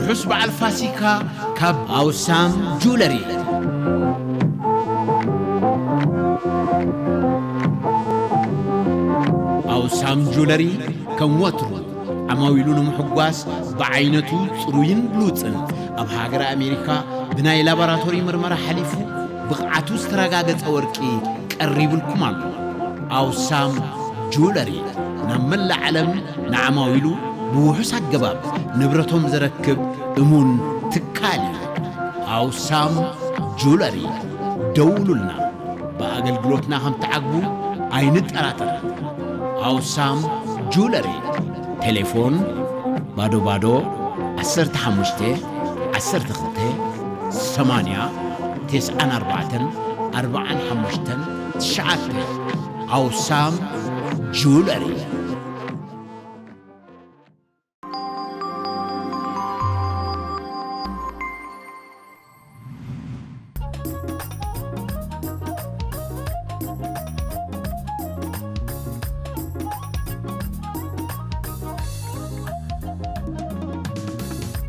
ርሑስ በዓል ፋሲካ ካብ ኣውሳም ጁለሪ። ኣውሳም ጁለሪ ከም ወትሩ ዓማዊሉ ንምሕጓስ ብዓይነቱ ጽሩይን ብሉጽን ኣብ ሃገረ ኣሜሪካ ብናይ ላቦራቶሪ ምርመራ ሓሊፉ ብቕዓቱ ዝተረጋገጸ ወርቂ ቀሪቡልኩም ኣሎ። ኣውሳም ጁለሪ ናብ መላእ ዓለም ንዓማዊሉ ብውሑስ ኣገባብ ንብረቶም ዘረክብ እሙን ትካል እዩ። ኣውሳም ጁለሪ ደውሉልና። ብኣገልግሎትና ከም ትዓግቡ ኣይንጠራጠርን። ኣውሳም ጁለሪ። ቴሌፎን ባዶ ባዶ ዓሰርተ ሓሙሽተ ዓሰርተ ክልተ ሰማንያ ተስዓን ኣርባዕተን ኣርባዓን ሓሙሽተን ትሽዓተ። ኣውሳም ጁለሪ።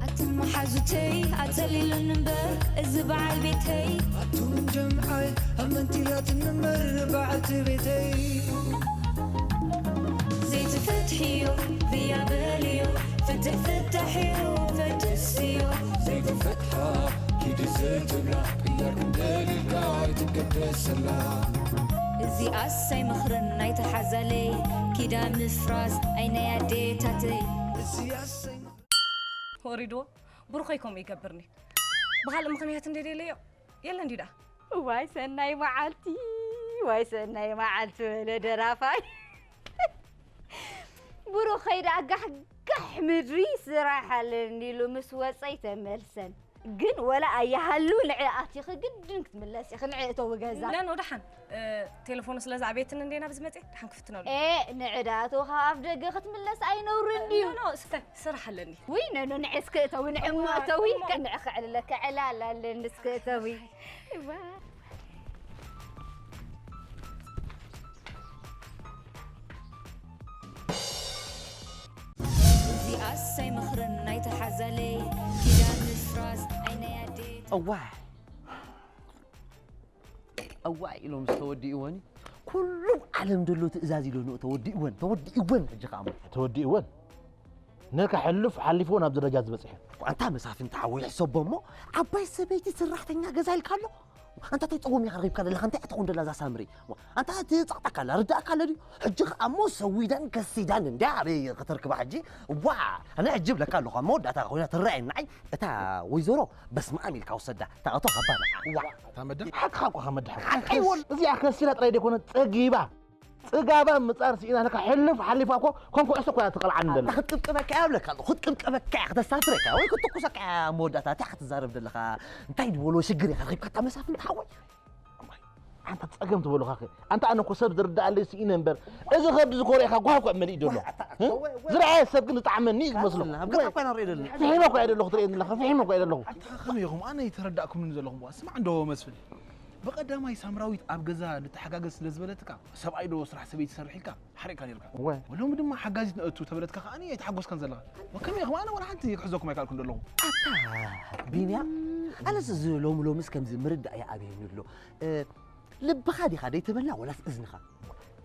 ኣቱም መሓዙተይ ኣጸሊሉኒ እምበር እዚ በዓል ቤተይ። ኣቱም ጀምዓይ ኣመንቲላትኒ እምበር በዓልቲ ቤተይ። ዘይትፈትሕዮ ብያ በልዮ፣ ፍትሕ ፍታሕ እዩ ፈትስዮ። ዘይትፈትሓ ኪዲ ዘይትብላ፣ ቅያር ክንደልልካ ኣይትገደሰላ። እዚኣስ ኣይመኽርን ናይቲ ሓዛለይ፣ ኪዳን ምፍራስ ኣይ ናይ ኣዴታተይ። እዚኣስ ኣይመኽርን። ወሪድዎ፣ ብሩኸይ ከምኡ ይገብርኒ። ብኻልእ ምኽንያት እንደ ደለዮ የለን ድዩ ደኣ? ዋይ ሰናይ መዓልቲ፣ ዋይ ሰናይ መዓልቲ በለ ደራፋይ። ብሩኸይ ደኣ ጋሕጋሕ ምድሪ ስራሕ ኣለኒ ኢሉ ምስ ወጸ ኣይተመልሰን። ግን ወላ ኣይሃሉ ንዒ ኣቲኺ ግድን ክትምለሲ ኢኺ፣ ንዒ እተዊ ገዛ። ኖ፣ ኖ፣ ደሓን። እ፣ ቴሌፎኑ ስለ ዝዓበየትኒ እንዴ ናብዚ መጽኤ? ደሓን ክፍትነሉ። ኤ፣ ንዒ ደኣ እተዊ ካብ ኣፍ ደገ ክትምለስ ኣይነውርን ድዩ? ኖ፣ ኖ፣ እስተ ስራሕ ኣለኒ። ውይ፣ ኖ፣ ኖ፣ ንዒ እስከ እተዊ፣ ንዒ እሞ እዋ፣ እተዊ፣ እሞ። ንዒ ክዕልለካ ዕላል ኣለኒ እስከ እተዊ። እዋ። እዚኣስ ኣይመኽርን ናይቲ ሓዛለይ፣ ኪዳን ምፍራስ ኣይ ናይ ኣዴት። እዋይ። እዋይ ኢሎም ዝተወዲእወን ኩሉ ዓለም ደሎ ትእዛዝ ኢሎንኦ ተወዲእወን፣ ተወዲእወን ሕጂ ከኣ እሞ። ተወዲእወን? ነካ ሕሉፍ ሓሊፍዎ ናብ ደረጃ ዝበጽሐ። ኣንታ መሳፍንቲ ሓወይ ሕሰቦ እሞ ዓባይ ሰበይቲ ስራሕተኛ ገዛ ኢልካ ኣሎ። ኣንታ እንታይ ጸወም ኢኻ ረኺብካ ዘለኻ? እንታይ እያ ትኾን ደላ እዛ ሳምሪ? ዋ፣ ኣንታ እቲ ጸቕጣካ ኣላ፣ ርዳእካ ኣሎ ድዩ? ሕጂ ኸኣ እሞ ሰዊዳን ከሲዳን እንድያ ኣበይ ከተርክባ ሕጂ? ዋ፣ ኣነ ሕጂ እብለካ ኣለኹ፣ ኣብ መወዳእታ ኮይና ትረኣየኒ ንዓይ እታ ወይዘሮ በስመ ኣብ ኢልካ ውሰዳ፣ እታ እቶ ሃባ ንዓ። ዋ። እታ መዳ ሓቅኻ እኮ ኢኻ መዳ ሓቂ። ሓቂ ወል-፣ እዚኣ ከሲዳ ጥራይ ደይኮነ ጸጊባ። ጽጋባ ምጻር ስኢና ለካ ሕልፍ ሓሊፋ እኮ ከም ኩዕሶ እኮ እያ ትቐልዓኒ ዘላ። ኣታ ክትቅብቀበካ እያ እብለካ ኣለኹ፣ ክትቅብቀበካ እያ፣ ክተሳፍረካ ወይ ክትኩሰካ እያ። መወዳእታ እንታይ ክትዛረብ ዘለኻ? እንታይ ድበሎ ሽግር ኢኻ ረኺብካ እታ መሳፍንቲ ሓወይ? ኣንታ ጸገም ትበሉኻ ከ? ኣንታ ኣነ እኮ ሰብ ዝርድኣለይ ስኢነ እምበር፣ እዚ ከብዲ ዝኮረ ኢኻ ጓሃ እኮ መሊእ ዘሎ። ኣታ፣ ኣታ፣ ወይ፣ ወይ። ዝረኣየ ሰብ ግን ዝጠዓመኒ እዩ ዝመስሎ። ኣብ ገዛ እኮ ኢና ንሪኦ ዘለና። ፍሒመ እኮ እየ ዘለኹ ትርእየኒ ዘለኻ፣ ፍሒመ እኮ እየ ዘለኹ። ኣታ ከመይ ኢኹም? ኣነ ኣይተረዳእኩምን ዘለኹም። ስማዕ እንዶ መስፍን፣ ብቐዳማይ ሳምራዊት ኣብ ገዛ ንተሓጋገዝ ስለ ዝበለትካ፣ ሰብኣይ ዶ ስራሕ ሰበይቲ ሰርሕ ኢልካ ሓሪቕካ ነርካ። እወ። ሎሚ ድማ ሓጋዚት ንእቱ ተበለትካ ከኣ ኣይተሓጎስካን ዘለኻ። ወከመይ ኢኹም? ኣነ ወላ ሓንቲ ክሕዘኩም ኣይከኣልኩን ዘለኹ። ኣታ ቢንያም፣ ኣነስ እዚ ሎሚ ሎምስ ከምዚ ምርዳእ ይኣብየኒ ኣሎ። እ፣ ልብኻ ዲኻ ደይተበላ ወላስ እዝንኻ?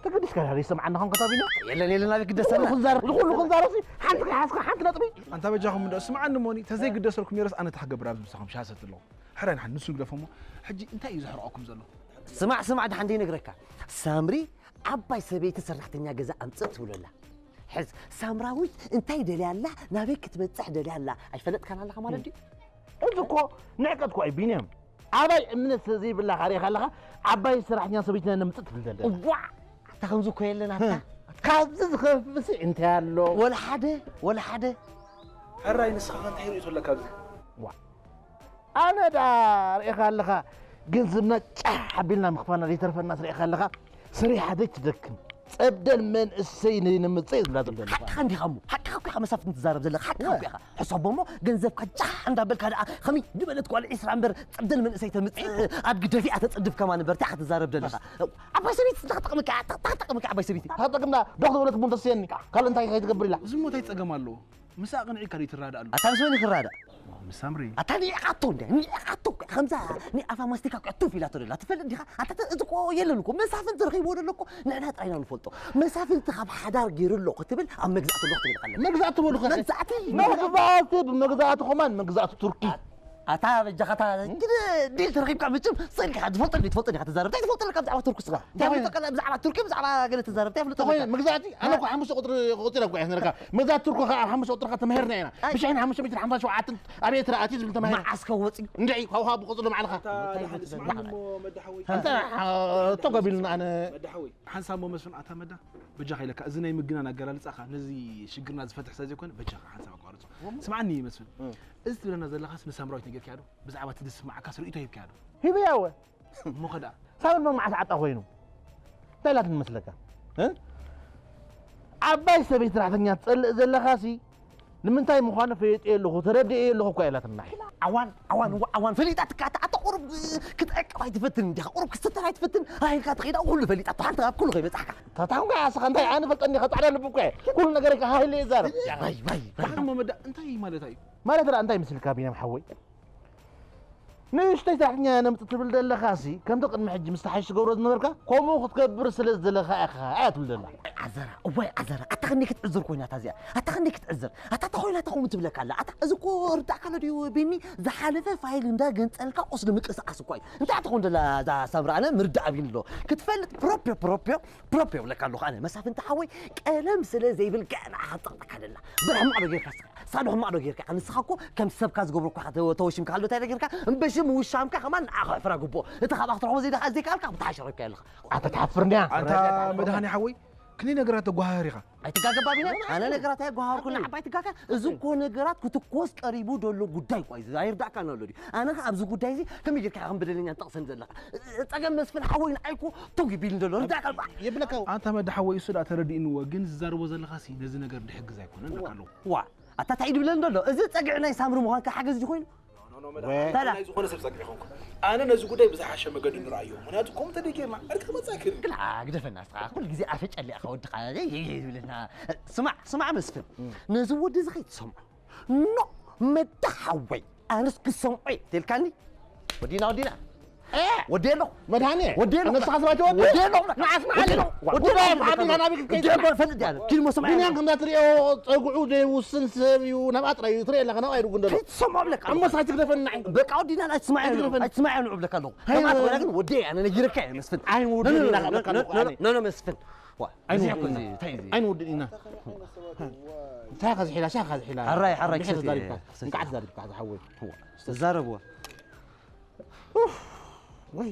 ተገዲስካ ዲኻ ደይሰምዓኒ ኸም ከታቢና? የለን፣ የለን፣ ኣበይ ክደሰና? ንኹሉ ክንዛረብ፣ ንኹሉ ክንዛረብ ሲ ሓንቲ ከይሓዝካ ሓንቲ ነጥቢ። ኣንታ በጃኹም እንዶ ስምዓኒ እሞኒ፣ ተዘይግደሰልኩም ነይረስ ኣነ እንታይ ክገብር ኣብዚ ምሳኹም ሻሂ ሰቲ ኣለኹ። ሕራይ ንሓን ንሱ ንግደፎ እሞ፣ ሕጂ እንታይ እዩ ዘሕርቐኩም ዘሎ? ስማዕ፣ ስማዕ፣ ደሓን ደይነግረካ። ሳምሪ ዓባይ ሰበይቲ ሰራሕተኛ ገዛ ኣምጽእ ትብሎ ኣላ። ሕዝ፣ ሳምራዊት እንታይ ደልያ ኣላ፣ ናበይ ክትበጽሕ ደልያ ኣላ፣ ኣይፈለጥካን ኣለኻ ማለት ድዩ? እዚ እኮ ንዕቀት እኮ እዩ ቢንያም። ኣባይ እምነት ዘይብላ ካሪኻ ኣለኻ፣ ዓባይ ሰራሕተኛ ሰበይትና ነምጽእ ትብል ዘለኻ። እዋዕ! ኣታ ከምዚ እኮ የለን ኣታ። ካብዚ ዝኸፍሲ እንታይ ኣሎ? ወላ ሓደ፣ ወላ ሓደ። ሕራይ ንስኻ ከ እንታይ ርእይቶ ኣለካ ኣብዚ? ዋ። ኣነ ደኣ ርኢኻ ኣለኻ፣ ገንዘብና ጫሕ ኣቢልና ምኽፋልና ዘይተርፈናስ ርኢኻ ኣለኻ፣ ሰሪሓ ዘይትደክም ጸብደል መንእሰይ ነይንምጽእ ዝብላ ዘሎ ኣለኻ። ሓቅኻ እንዲኻ እሞ፣ ሓቅኻ እኮ ኢኻ መሳፍንቲ ትዛረብ ዘለኻ፣ ሓቅኻ እኮ ኢኻ። ሕሰቦ እሞ፣ ገንዘብካ ጫሕ እንዳበልካ ደኣ፣ ከመይ ዝበለት ጓል ዒስራ እምበር ጸብደል መንእሰይ ተምጽእ፣ ኣድጊ ደፊኣ ተጽድፍ ከማን እምበር፣ እንታይ ኢኻ ትዛረብ ዘለኻ? ዓባይ ሰበይቲ እንታይ ትጠቕመካ? እንታይ ትጠቕመካ ዓባይ ሰበይቲ? እንታይ ትጠቕምና? ዶክ ዝበለት ቡን ተስየኒ፣ ካልእ እንታይ ከይትገብር ኢላ? እዚ እሞ እንታይ ጸገም ኣለዎ? ምስ ኣቕንዒካ ደይትረዳእ ኣሎ። ኣታ ምስ መን ይክረዳእ? ሳምሪ ኣታ ኒዕቃቶ እንደ ኒዕቃቶ እኮ ከምዛ ኒ ኣፋ ማስቲካ እኮ ቱፍ ኢላቶ ደላ ትፈልጥ ዲኻ ኣታ ተ- እዚ እኮ የለን እኮ መሳፍንቲ ረኺብዎ ደሎ እኮ ንዕና ጥራይና ንፈልጦ መሳፍንቲ ካብ ሓዳር ገይሩ ኣሎ ክትብል ኣብ መግዛእቲ ኣሎ ክትብል ቃለ መግዛእቲ በሉ ከ መግዛእቲ መግዛእቲ ብመግዛእቲ ኸማን መግዛእቲ ቱርኪ ኣታ በጃኻታ ግን ዲል ተረኺብካ ምጭም ስእልካ ትፈልጦ እንዲ ትፈልጦ እንዲኻ ትዛረብ እንታይ ትፈልጦ ኣለካ ብዛዕባ ቱርኪ ስኻ እንታይ ትፈልጦ ኣለካ ብዛዕባ ቱርኪ ብዛዕባ ገለ ትዛረብ እንታይ ፍልጦ ተኾይነ ኣለካ መግዛእቲ ኣነ እኮ ሓሙሽተ ቁፅሪ ቆፂረ እኮ እየ ነርካ መግዛእቲ ቱርኪ ከዓ ኣብ ሓሙሽተ ቁፅርካ ተማሂርና ኢና ኣይ። ብሽሕን ሓሙሽተ ሚእትን ሓምሳን ሸውዓተን ኣብ ኤርትራ ኣትዩ ዝብል ተማሂረ መዓስ ከወፅዩ እንድዒ ካብኡ ብቆፅሎ ማዕልኻ ኣታ ደሓን ስማዕኒ እሞ መዳ ሓወይ እንተ ተጎቢልና ኣነ መዳ ሓወይ ሓንሳብ እሞ መስፍን ኣታ መዳ በጃኻ ኢለካ እዚ ናይ ምግናን ኣገላልፃኻ ነዚ ሽግርና ዝፈትሕ ስለ ዘይኮነ በጃኻ ሓንሳብ ኣቋርፆ ስማዕኒ መስፍን እዚ ትብለና ዘለኻስ ንሳምራዊት ነጊርካያ ዶ ብዛዕባ እቲ ዝስማዓካስ ርእይቶ ሂብካያ ዶ ሂበያ ወ እሞ ኸዳ ሳብን መማዓት ዓጣ ኮይኑ እንታይ ኢላትን መስለካ እ? ዓባይ ሰበይቲ ሰራሕተኛ ትጸልእ ዘለኻሲ ንምንታይ ምዃኑ ፈየጥየ ኣለኹ ተረድኤ ኣለኹ እኳ ኢላትና ዓዋን ዓዋን እዋ ዓዋን ፈሊጣትካ ኣታ ኣታ ቁሩብ ክትዕቅብ ኣይትፈትን እንዲኻ ቁሩብ ክስተር ኣይትፈትን ራሂልካ ትኸይዳ ኩሉ ፈሊጣቶ ሓንቲ ካብ ኩሉ ከይበጻሕካ ታታንኳ ኣስኻ እንታይ ኣነ ፈልጠኒ ኢኻ ጻዕዳ ልቢ እኮ እየ ኩሉ ነገር ሃይለ ይዛረብ ዋይ ዋይ ባዕሉ መመዳ እንታይ ማለት እዩ ማለት ደኣ እንታይ ምስልካ ቢንያም ሓወይ ንእሽተይ ሰራሕተኛ ነምጽእ ትብል ዘለኻሲ ከምቲ ቅድሚ ሕጂ ምስ ተሓይሽ ትገብሮ ዝነበርካ ከምኡ ክትገብር ስለ ዝደለኻ ኢኻ እያ ትብል ዘላ ዓዘራ እዋይ ዓዘራ ኣታ ከንደይ ክትዕዘር ኮይና እታ እዚኣ ኣታ ከንደይ ክትዕዘር ኣታ ተኾይና ተኸውን ትብለካ ኣላ ኣታ እዚ እኮ ርዳእካ ኣሎ ድዩ ቢኒ ዝሓለፈ ፋይል እንዳ ገንጸልካ ቁስሊ ምቅስቃስ እኳ እዩ እንታይ ትኾን ደላ እዛ ሳምራ ኣነ ምርዳእ ኣቢኒ ኣሎ ክትፈልጥ ፕሮፕዮ ፕሮፕዮ ፕሮፕዮ ብለካ ኣለኹ ኣነ መሳፍንቲ ሓወይ ቀለም ስለ ዘይብል ገና ሓጠቕጠካ ደላ ብሕማቕ ዶ ጌርካ ስኻ ሳዶ ሕማቕ ዶ ጌርካ ንስኻ እኮ ከም ሰብካ ዝገብረኳ ተወሽምካ ኣሎ እንታይ ጌርካ እምበሽም ውሻምካ ከማን ንዓኻ ዕፍራ ግብኦ እቲ ካብኣ ክትረኽቦ ዘይደኻ ዘይከኣልካ ብትሓሸ ረብካ ኣለኻ ኣታ ትሓፍር እንዲያ ኣንታ መድሃኒ ሓወይ ክንደይ ነገራት ተጓሃህር ኢኻ ኣይትጋገባ ቢና ኣነ ነገራት ኣየጓሃርኩና ዓባይ ትጋጋ እዚ እኮ ነገራት ክትኮስ ቀሪቡ ደሎ ጉዳይ እኳ እዩ ኣይርዳእካ ኣሎ ድዩ ኣነ ከ ኣብዚ ጉዳይ እዚ ከመይ ጌርካ ከም በደለኛ ጠቕሰን ዘለካ ጸገም መስፍን ሓወይ ንዓይ እኮ ተው ይቢል እንደሎ ርዳእካ የብለካ ኣንታ መዳ ሓወይ እሱ ደኣ ተረዲእንዎ ግን ዝዛረቦ ዘለኻሲ ነዚ ነገር ድሕግዝ ኣይኮነን ኣለካ ኣለኹ ዋ ኣታ እንታይ ድብለን ደሎ እዚ ጸግዒ ናይ ሳምሪ ምዃንካ ሓገዝ ድዩ ኮይኑ ናይ ዝኾነ ሰብ ጸግዒ ኾንኩ ኣነ ነዚ ጉዳይ ብዝሓሸ መገዲ ንረኣዮ ምክንያቱ ከምኡ ተደይ ጌርና ዕርቂ ክመጽእ ኣይክእልን ግላ ግደፈና ስኻ ኩሉ ግዜ ኣፈ ጨሊዕኻ ወድኻ ይብልና ስማዕ ስማዕ መስፍን ነዚ ወዲ እዚ ከይትሰምዖ ኖ መዳ ሓወይ ኣነስ ክሰምዖ እየ ተልካኒ ወዲና ወዲና ወዲ ኣሎ መድሃኒ ወዲ ኣሎ ነስኻ ስባት ወዲ ወዲ ኣሎ ንዓስ መዓሊ ጉዳይ ኣብ ዓዲ ናናቢ ክትከይድ ፈልጥ ያለ ኪልሞ ሰምዓ ቢንያም ከምዛ ትሪኦ ፀጉዑ ዘይውስን ሰብ እዩ ናብኣ ጥራይ እዩ ትሪኦ ኣለካ ናብኣ ይድጉ እንደሎ ከይትሰምዖ ብለካ እሞ ስኻ ትግደፈኒ ንዓይ በቃ ወዲና ናይ ትስማዕ ኣይትግደፈኒ። ኣይትስማዕ ይብለካ ኣለኹ ከማት ወላ ግን ወዲ ኣነ ነጊረካ እየ መስፍን ዓይን ውድእ ኢና ክብለካ ኣለኹ ኣነ ኖ ኖ መስፍን ዋ ዓይን እዚ ውድእ እኮ ኢና እዚ እንታይ እዚ ዓይን ውድእ ኢና እንታይ ከዚ ሒላ ሻኻ ከዚ ሒላ ሕራይ፣ ሕራይ፣ ብሕር ክሰቲ፣ ዛሪብካ ክሰቲ። እንቃዕ ዛሪብካ ዝሓወይ ተዛረብዎ ወይ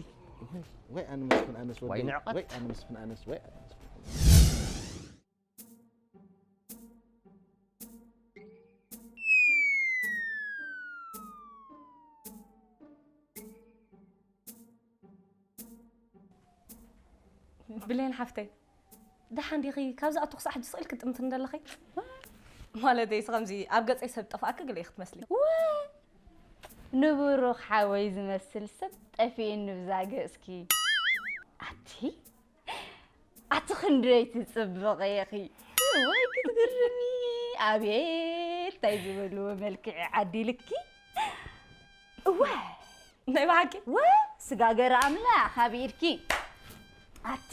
ወይ ወይ ኣነ መስፍን ኣነስ ወዲ ወይ ንዕቀት። ወይ ኣነ መስፍን ኣነስ ወይ ኣነ መስፍን ብሌን ሓፍተይ ደሓን ዲኺ ካብዚ ኣቶ ክሳዕ ሕጂ ስቕ ኢልኪ ጥምት እንደለኺ ማለተይ ስ ከምዚ ኣብ ገፀይ ሰብ ጠፋእኪ ግለ ክትመስሊ ንብሩኽ ሓወይ ዝመስል ሰብ ጠፊእኒ ብዛ ገፅኪ ኣቲ ኣቲ ክንደይ ትፅብቕ ኢኺ ወይ ክትግርሚ ኣቤት እንታይ ዝበልዎ መልክዕ ዓዲልኪ እወ ናይ ብሓቂ ወ ስጋገር ኣምላኽ ኣብ ኢድኪ ኣቲ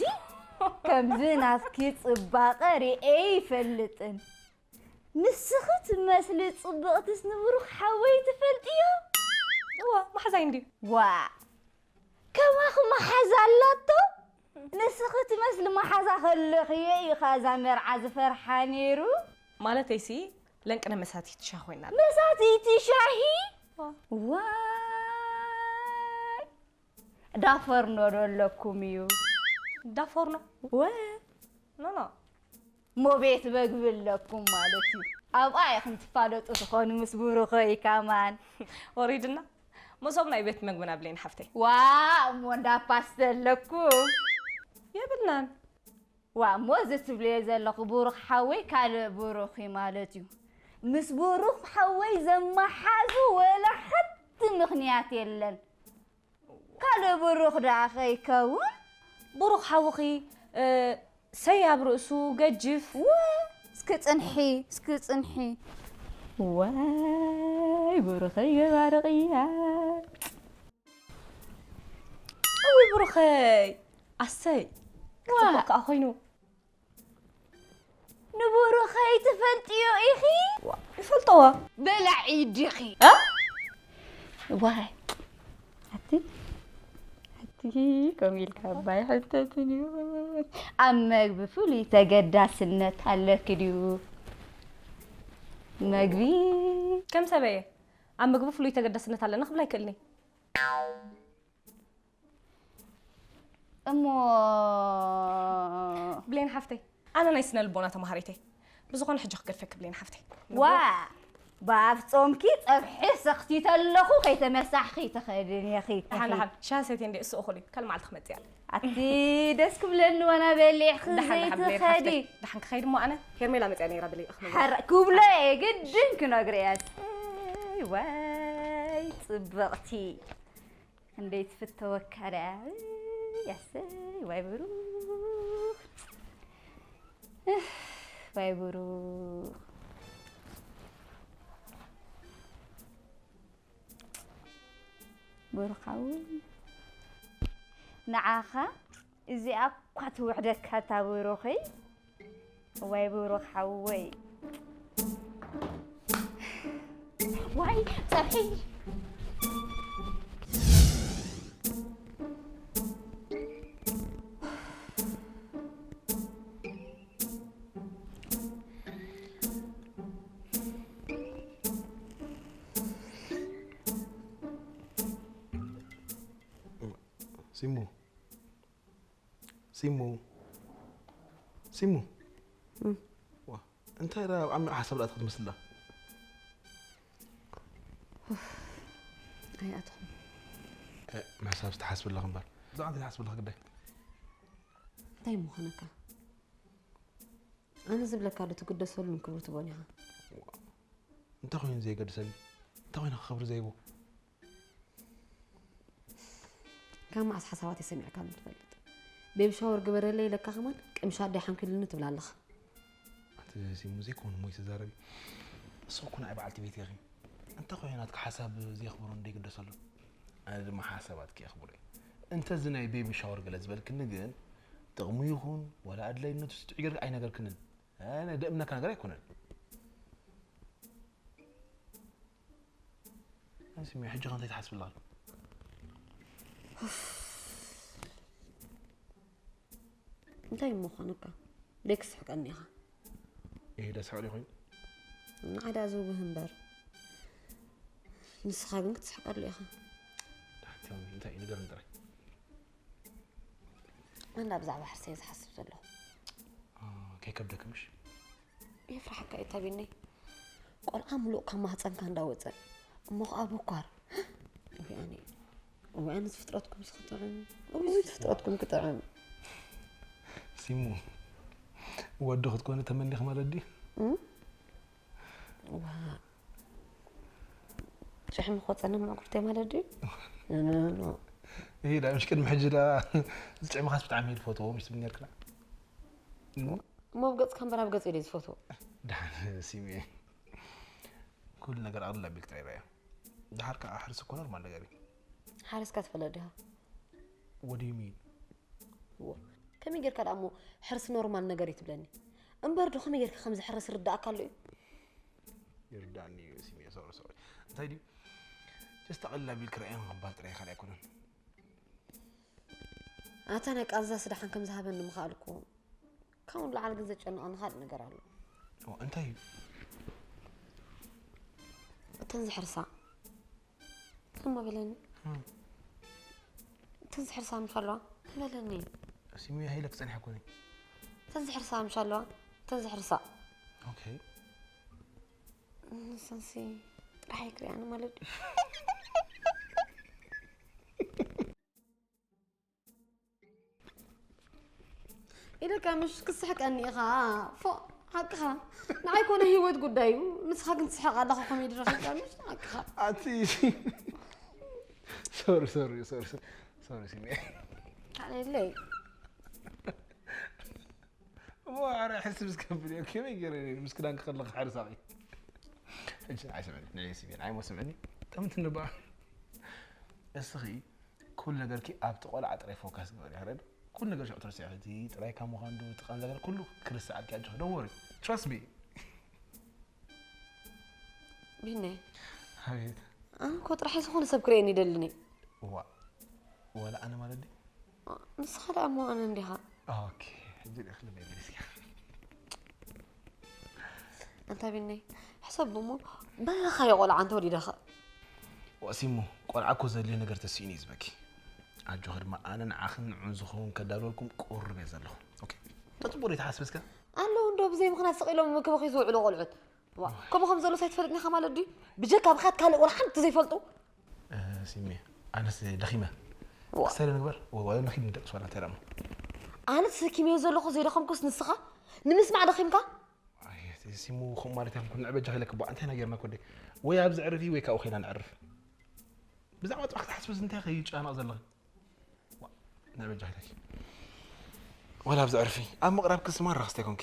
ከምዚ ናትኪ ፅባቐ ርኤ ይፈልጥን ንስኺ ትመስሊ ፅብቕትስ ንብሩኽ ሓወይ ትፈልጥዮ እዋ መሓዛይ እንድዩ ዋ ከማኺ መሓዛ ኣላቶ ንስኺ ትመስሊ መሓዛ ከለኽዮ እዩ ኸዛ መርዓ ዝፈርሓ ነይሩ ማለተይሲ ለንቅነ መሳትይቲ ሻሂ ኮይና መሳትይቲ ሻሂ ዋይ ዳፈርኖ ዶ ኣለኩም እዩ ዳፎርኖ ወ ኖኖ ሞ ቤት መግቢ ኣለኩም ማለት እዩ ኣብኣ ኢኹም ትፋለጡ ትኾኑ ምስ ብሩኸይ ከማን ወሪድና መሶብ ናይ ቤት መግብና ብሌን ሓፍተይ ዋ እሞ እንዳ ፓስተ ኣለኩም የብልናን ዋ እሞ እዚ ትብልዮ ዘለኹ ብሩኽ ሓወይ ካልእ ብሩኽ እዩ ማለት እዩ ምስ ብሩኽ ሓወይ ዘመሓዙ ወላ ሓንቲ ምኽንያት የለን ካልእ ብሩኽ ደኣ ከይከውን ብሩኽ ሓውኺ ሰይ ኣብ ርእሱ ገጅፍ እስኪ ፅንሒ እስኪ ፅንሒ ዋይ ብሩኸይ ገባሪ ቅያ። እውይ ብሩኸይ፣ ኣሰይ። ዋ። ክፅቡቅ ከኣ ኮይኑ። ንብሩኸይ ትፈልጥዮ ኢኺ? ይፈልጠዋ። በላዒ ዲኺ? እ? ዋይ። ኣቲ ኣቲ ከምኡ ኢልካ እባ ኣይሕተትን እዩ። ኣብ መግቢ ፍሉይ ተገዳስነት ኣለኪ ድዩ? መግቢ ከም ሰበየ ኣብ ምግቢ ፍሉይ ተገዳስነት ኣለና ክብል ኣይክእልኒ። እሞ ብሌን ሓፍተይ፣ ኣነ ናይ ስነ ልቦና ተማሃሪተይ። ብዝኾነ ሕጂ ክገድፈኪ ብሌን ሓፍተይ። ዋ! ብኣፍ ጾምኪ ጸብሒ ሰኽቲተ ኣለኹ ከይተመሳሕኺ ትኸድን ኢኺ። ደሓን ደሓን ሻሂ ሰትየ እንደ እሱ እኹል እዩ። ካልእ መዓልቲ ክመጽእ እየ። ኣቲ ደስ ክብለኒ ዋና በሊዕኺ ደሓን ደሓን ብሌን ዘይትኸዲ። ሓፍተይ። ደሓን ክኸይድ እሞ ኣነ ሄርሜላ መጽያ ነይራ ብለይ እኽመ። ሓራ ክብሎ እየ ግድን ክነግሮ እየ። ኣሰይ ዋይ ጽብቕቲ። ክንደይ ትፍተወካ ደኣ። ያሰይ ዋይ ብሩኽ። እህ፣ ዋይ ብሩኽ። ብሩኽ ሓወይ። ንዓኻ እዚኣ እኳ ትውሕደካ እታ ብሩኸይ። ዋይ ብሩኽ ሓወይ። ዋይ ጸብሒ። ሲሙ። ሲሙ። ሲሙ። እም። ዋ፣ እንታይ ደኣ ኣብ ዓሚቕ ሓሳብ ደኣ ትመስላ? ኣይኣተኹም። እ፣ ምሕሳብ ዝተሓስብ ኣለኺ እምበር። ብዛዕባ እንታይ ትሓስብ ኣለኺ ግዳይ? እንታይ እሞ ኾነካ? ኣነ ዝብለካ ዶ ትግደሰሉን ክብሪ ትቦን ኢኻ? እንታይ ኮይኑ ዘየገድሰኒ? እንታይ ኮይኑ ክብሪ ዘይቦ? ካብ መዓስ ሓሳባተይ ሰሚዕካኒ ትፈልጥ? ቤቢ ሻወር ግበረለይ ኢለካ ከማን ቅምሻ ኣደይ ሓንኪሉኒ ትብል ኣለኻ። ኣቲ ሲሙ ዘይኮነ እሞ ይትዛረቢ። ንስኺ እኮ ንዓይ በዓልቲ ቤት ኢኺ። እንታይ ኮይኑ ናትኪ ሓሳብ ዘየኽብሮ እንደ ይግደሰሉ? ኣነ ድማ ሓሳባትኪ የኽብሮ እየ። እንተ እዚ ናይ ቤቢ ሻወር ገለ ዝበልክኒ ግን ጥቕሙ ይኹን ዋላ ኣድላይነቱ ስጥዑ ጌርኪ ኣይነገርክንን። ኣነ ደእምነካ ነገር ኣይኮነን። ኣይ ስሚ፣ ሕጂ ከ እንታይ ትሓስብ ኣለኻ? እንታይ እሞ ኾነካ? ደይ ክስሕቀኒ ኢኻ። ይሄ ደስ ሓቂ ኮይኑ? ንዓዳ ዝውህ እምበር። ንስኻ ግን ክትስሕቀሉ ኢኻ። ዳሕቲ እንታይ እዩ? ንገርኒ ጥራይ። ኣንዳ ብዛዕባ ሕርሰይ ዝሓስብ ዘለኹ። አ፣ ከይከብደኪ ምሽ? የፍርሓካ እዩ ታቢነይ። ቆልዓ ምሉእ ካብ ማህፀንካ እንዳወፀ እሞ ኸዓ ቦኳር። እዊኣኒ፣ እዊኣኒ ዝፍጥረትኩም ስኽጥዕም። እዊ ዝፍጥረትኩም ክጥዕም። ሲሙ፣ ወዲ ክትኮኒ ተመኒኽ ማለት ድዩ? እም? ዋ፣ ጭሕሚ ክወፀኒ ምዕጉርተይ ማለት ድዩ? ኖ፣ ኖ፣ ኖ። ይሄ ዳ ምሽ ቅድሚ ሕጂ ዳ ዝጭዕምኻስ ብጣዕሚ እየ ዝፈትዎ ምሽ ትብል ነርክና። እሞ ኣብ ገፅካ እምበር ኣብ ገፀይ ድየ ዝፈትዎ? ደሓን ሲሚ፣ ኩሉ ነገር ኣቕልል ኣቢልክ ጥራይ ርኣዮ። ደሓር ከዓ ሕርሲ እኮ ኖርማል ነገር እዩ። ሓሪስካ ትፈልጥ ዲኻ? What do you mean? እዎ፣ ከመይ ጌርካ ደኣ እሞ ሕርሲ ኖርማል ነገር እዩ ትብለኒ? እምበር ዶ ከመይ ጌርካ ከም ዝሕረስ ርዳእካ ኣሎ እዩ? ይርዳእኒ እዩ ሲሚ፣ ሶሪ ሶሪ። እንታይ ድዩ? ጀስት ኣቕልል ኣቢልክ ርኣዮ ምባል ጥራይ ካልእ ኣይኮነን። ኣታ ናይ ቃንዛስ ደሓን ከም ዝሃበኒ ምኽኣልኩ። ካብኡ ንላዕሊ ግን ዘጨንቐኒ ካልእ ነገር ኣሎ። ኦ፣ እንታይ እዩ? እተን ዝሕርሳ። እሞ በለኒ። እም። እተን ዝሕርሳ ምሽ ኣለዋ? በለኒ። ሲሚ፣ ሃይለ ክጸንሕ እኮ ነኝ። እተን ዝሕርሳ ምሽ ኣለዋ? እተን ዝሕርሳ። ኦኬ። ንሰንሲ ጥራሕ ኣይክሪኣኒ ማለት ድዩ? ኢለካ ምሽ ክትስሕቀኒ ኢኻ። ፎእ፣ ሓቅኻ። ንዓይ ኮነ ህይወት ጉዳይ እዩ። ንስኻ ግን ትስሕቕ ኣለኻ ኮሜዲ ረኺብካ ምሽ ሓቅኻ። ኣቲ ሶሪ ሶሪ ሶሪ ሶሪ ሲሚ። ኣለለይ። እሞ ኣረ ሕስብ ዝከብል እዩ። ከመይ ገይረ እየ ምስ ክዳንኪ ከለኺ ሓርሳኺ? ሕጂ ንዓይ ስምዕኒ፣ ንዕይ ስምዕኒ፣ ንዓይ ሞ ስምዕኒ። ከምቲ ንባ እስኺ ኩሉ ነገርኪ ኣብቲ ቆልዓ ጥራይ ፎካስ ግበሪ። ሕረድ ኩሉ ነገር ሽዑ ትረስዒ። እቲ ጥራይ ካብ ምዃን ዶ እቲ ቀን ነገር ኩሉ ክርስዓልኪ ኣጆኺ። Don't worry. Trust me. ቢነ ኣቤት። ኣነ እኮ ጥራሕ ዝኾነ ሰብ ክርእየኒ ይደልኒ። ዋ፣ ወላ ኣነ ማለት ድዩ? ንስኻ ደኣ እሞ ኣነ እንዲኻ። ኦኬ፣ ሕጂ ርኢኽ ልበይ መሊስኪ። ኣንታ ቢነይ ሕሰብ እሞ በኻዮ ቆልዓ እንተ ወሊደኻ። ዋሲሙ፣ ቆልዓ እኮ ዘድልዮ ነገር ተስኢኑ እዩ ዝበኪ። ኣጆኺ ድማ ኣነ ንዓኽን ንዑን ዝኸውን ከዳልወልኩም ቁሩብ እየ ዘለኹ። ኦኬ፣ ተጽቡር ይተሓስብ እስከ። ኣለዉ እንዶ ብዘይ ምኽንያት ስቕ ኢሎም ክበኺ ዝውዕሉ ቆልዑት። ዋ፣ ከምኡ ከም ዘሎ ሳይትፈልጥኒ ኢኻ ማለት ድዩ? ብጀካ ብኻት ካልእ ወላ ሓንቲ ዘይፈልጡ። እ፣ ሲሜ፣ ኣነስ ደኺመ። ዋ። ክሳይ ንግበር። ወይ ወይ ንኺድ ንደቅስ ዋላ እንታይ ደሞ። ኣነ ተሰኪመዮ ዘለኹ ዘይደኸምኩስ ንስኻ ንምስማዕ ደኺምካ። ኣይ፣ ሲሙ፣ ኹም ማለት ያም ኩን ዕበጃ ኺለክ ቧ እንታይ ነገር መኮደ። ወይ ኣብዚ ዕርፊ ወይ ካብኡ ኸይና ንዕርፍ። ብዛዕባ ጥራሕ ክትሓስብስ እንታይ ኸይጨናነቕ ዘለኺ? ዋ፣ ንዕበጃ ኺለክ። ወላ ኣብዚ ዕርፊ ኣብ ምቕራብ ክስማር ራኽስተ ኮንኪ።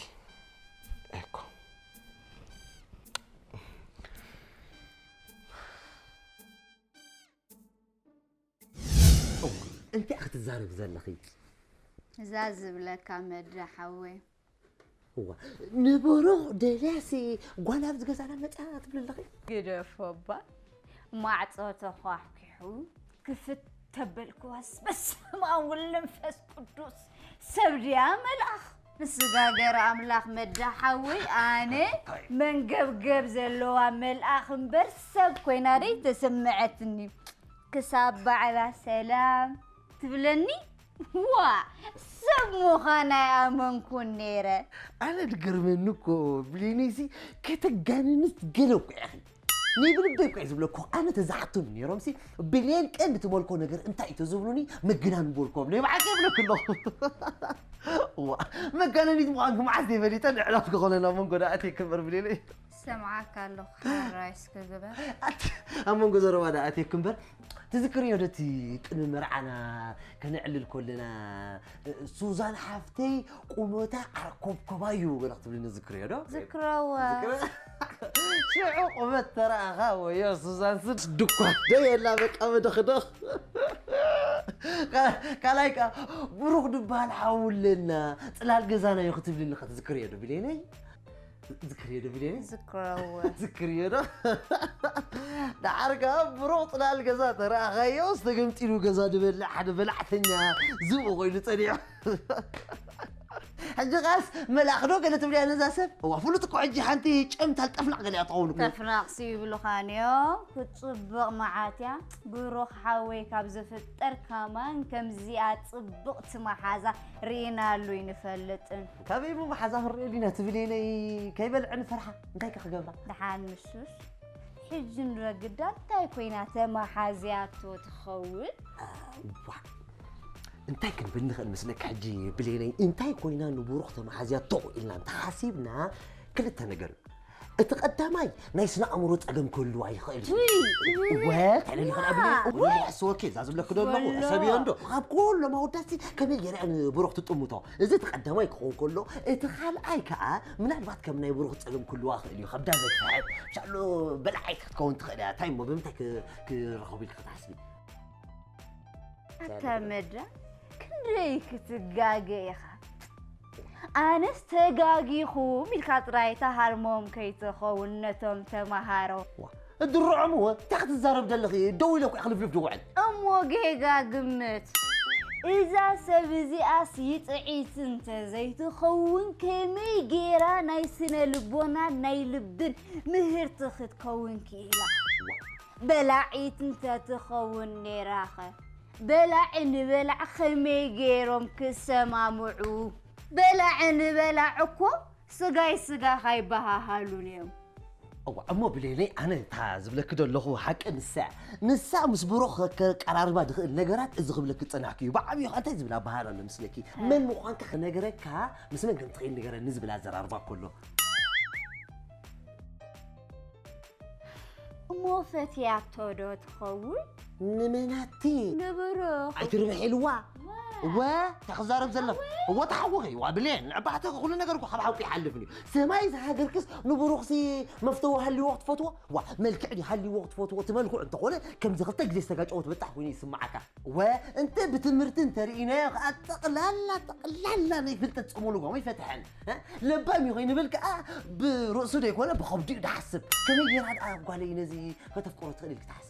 እኮ። እንታይ ክትዛረብ ዘለኺ? እዛ ዝብለካ መድረ ሓወይ እዋ ንብሩኽ ደልያሲ ጓል ኣብዚ ገዛና መፃ ትብል ኣለኺ? ግደፎ እባ ማዕፆ ተኳሕኲሑ ክፍት ተበልክዋስ በስመ ኣብ ወወልድ መንፈስ ቅዱስ ሰብ ድያ መልኣኽ? ንስጋገር ኣምላኽ መዳ ሓወይ ኣነ መንገብገብ ዘለዋ መልኣኽ እምበር ሰብ ኮይና ደይ ተሰምዐትኒ። ክሳብ ባዕላ ሰላም ትብለኒ ዋ ሰብ ምዃና ይኣመንኩን ነይረ። ኣነ ድገርመኒ እኮ ብሌነይሲ ከተጋንንስ ገለ እኮ ኢኺ ናይ ብልበይ እኮ እየ ዝብለኩ ኣነ ተዛሓቱኒ ነይሮምሲ ብሌን ቀንዲ ትመልኮ ነገር እንታይ እዩ ተዝብሉኒ መገናን በልኮም ናይ ብሓቂ ይብለኩ ኣለኹ ዋ መጋነኒት ምዃንኩ መዓስ ደይ ፈሊጠ ንዕላፍ ክኾነና መንጎ ዳኣት ይክበር ብሌነይ ሰምዓካ ኣለኹ ሓራይ እስከ ግበር ኣብ መንጎ ዘረባ ዳኣት ይክበር ትዝክርዮ ዶ እቲ ቅድሚ መርዓና ከነዕልል ኮለና ሱዛን ሓፍተይ ቁመታ ዓርኮብኮባ እዩ ገለ ክትብልኒ ዝክርዮ ዶ? ዝክረወ ሽዑ ቁመት ተረኣኻ ወዮ ሱዛን ስድ ድኳ ዶ የላ በቃ መደኽደኽ ካልኣይ ከኣ ብሩኽ ድበሃል ሓውለና ፅላል ገዛና እዩ ክትብልኒ ከትዝክርዮ ዶ ብሌነይ? ዝክርዮ ዶ ቢልዮኒ? ዝክረዎ። ዝክርዮ ዶ? ደሓር ከዓ ብሩቕ ፅላል ገዛ ተረኣኻዮ ዝተገምጢሉ ገዛ ድበልዕ ሓደ በላዕተኛ ዝብኡ ኮይኑ ፀኒዑ። ሕጂ ኻስ መልኣኽ ዶ ገለ ትብልያ ነዛ ሰብ? እዋ ፍሉጥ እኮ ሕጂ ሓንቲ ጨምታል ጠፍናቕ ገሊኣ ትኸውን እኮ። ጠፍናቕ ሲ ይብሉኻን እዮም። ክትፅብቕ መዓት እያ። ብሩኽ ሓወይ ካብ ዝፍጠር ከማን ከምዚኣ ፅብቕቲ መሓዛ ርኢናሉ ይንፈልጥን። ካበይ እሞ መሓዛ ክንሪኦ ዲና ትብል ኢለይ ከይበልዐ ንፈርሓ እንታይ ከ ክገብራ? ደሓን ንሱስ ሕጂ ንረግዳ እንታይ ኮይና ተመሓዝያቶ ትኸውን? ዋዕ እንታይ ክንብል ንኽእል መስለካ ሕጂ ብሌነይ እንታይ ኮይና ንብሩኽ ተመሓዝያቶ ኢልና እንተሓሲብና ክልተ ነገር እዩ እቲ ቀዳማይ ናይ ስነ ኣእምሮ ጸገም ክህልዋ ይኽእል እዩ። ወ ተለሊ ኸዳ ብለ ወ ሕስወኪ እዛ ዝብለኪ ዶ ኣለኹ ሕሰብዮ እንዶ ካብ ኩሎም ኣወዳትሲ ከመይ ገይረ ንብሩኽ ትጥምቶ እዚ እቲ ቀዳማይ ክኸውን ከሎ እቲ ካልኣይ ከዓ ምናልባት ከም ናይ ብሩኽ ጸገም ክህልዋ ይኽእል እዩ ከብዳ ዘግፍሐት ሻሎ በላዓይቲ ክትከውን ትኽእል እያ እንታይ እሞ ብምንታይ ክረኸቡ ኢልካ ክትሓስቢ ኣታ መዳ ክንደይ ክትጋገ ኢኻ ኣነስ ተጋጊኹም ኢልካ ጥራይ ተሃርሞም ከይትኸውን ነቶም ተማሃሮ ድርዖም እወ እንታይ ክትዛረብ ዘለኺ ደው ኢለ እኮ ክልፍልፍ ድውዕል እሞ ጌጋ ግምት እዛ ሰብ እዚኣስ ይጥዒት እንተዘይትኸውን ከመይ ጌራ ናይ ስነ ልቦናን ናይ ልብን ምህርቲ ክትከውን ክኢላ በላዒት እንተትኸውን ኔራኸ በላዒ ንበላዕ ኸመይ ገይሮም ክሰማምዑ? በላዒ ንበላዕ እኮ ስጋይ ስጋኻ ይበሃሃሉን እዮም። እዋ እሞ ብሌነይ ኣነ እታ ዝብለኪ ዘለኹ ሓቂ ንሳ እያ። ንሳ ምስ ብሩኽ ከቀራርባ ዝኽእል ነገራት እዚ ክብለኪ ዝጸናሕኩ እዩ። ብዓብዩ ኸ እንታይ ዝብል ኣበሃህላ ኣሎ መስለኪ? መን ምዃንካ ክነግረካ ምስ መን ከም ትኽእል ንገረኒ ዝብል ኣዘራርባ እኮ ኣሎ። እሞ ፈትያቶ ዶ ትኸውን? ንመናቲ ንብሩኽ ኣይትርብሕ ኢልዋ። እወ ተኽዛረብ ዘለኽ እወ ተሓወኺ ዋ ብሌን ንዕባሕተ ኩሉ ነገር እኮ ካብ ሓውቂ ይሓልፍን እዩ። ሰማይ ዝሃገርክስ ንብሩኽሲ መፍተዊ ሃልይዎ ክትፈትዎ ዋ መልክዕ ድዩ ሃልይዎ ክትፈትዎ እቲ መልክዑ እንተኾነ ከምዚ ክልተ ግዜ ዝተጋጨወ ትበጣሕ ኮይኑ ይስምዓካ። እወ እንተ ብትምህርቲ እንተርኢናዮ ከዓ ጠቕላላ ጠቕላላ ናይ ፍልጠት ፀሞልጓሙ ይፈትሐን። ለባም እዩ ከይንብል ከዓ ብርእሱ ዘይኮነ ብኸብዲኡ ድሓስብ ከመይ ጌራ ደኣ ጓለይ ነዚ ከተፍቅሮ ትኽእል ኢልክ ትሓስብ?